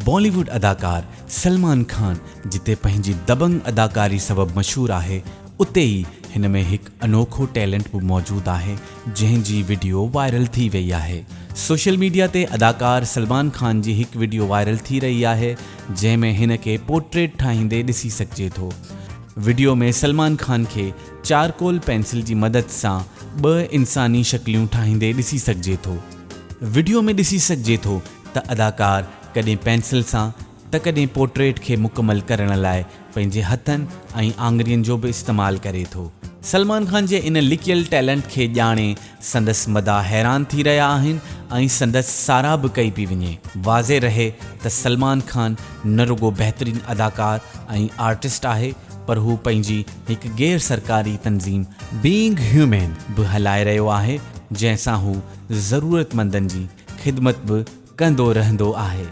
بالي wood اداڪار سلمان خان جتي پنهنجي دبنگ اداڪاري سبب مشهور آهي اتي ئي هن ۾ هڪ انوکو ٽيلنٽ به موجود آهي جنهن جي وڊيو وائرل ٿي وئي آهي. سوشل ميڊيا تي اداڪار سلمان خان جي هڪ وڊيو وائرل ٿي رهي آهي جنهن ۾ هن کي پورٽريٽ ٺاهيندي ڏسي سگهجي ٿو. وڊيو ۾ سلمان خان کي چارڪول پينسل جي مدد سان ٻه انساني شڪليون ٺاهيندي ڏسي سگهجي ٿو. وڊيو ۾ ڏسي سگهجي ٿو ته اداڪار ڪڏهن پينسل سان ته ڪڏهن پورٽريٽ کي مڪمل ڪرڻ لاء پنهنجي هٿن ۽ آڱرين جو به استعمال ڪري ٿو. سلمان خان جي ان لڪيل ٽيلنٽ کي ڄاڻي سندس مداح حيران ٿي رهيا آهن ۽ سندس ساراهه به ڪئي پئي وڃي. واضح رهي ته سلمان خان نه رڳو بهترين اداڪار ۽ آرٽسٽ آهي پر هو پنهنجي هڪ غير سرڪاري تنظيم بيئنگ هيومين به هلائي رهيو آهي جنهن سان هو ضرورتمندن جي خدمت به ڪندو رهندو آهي.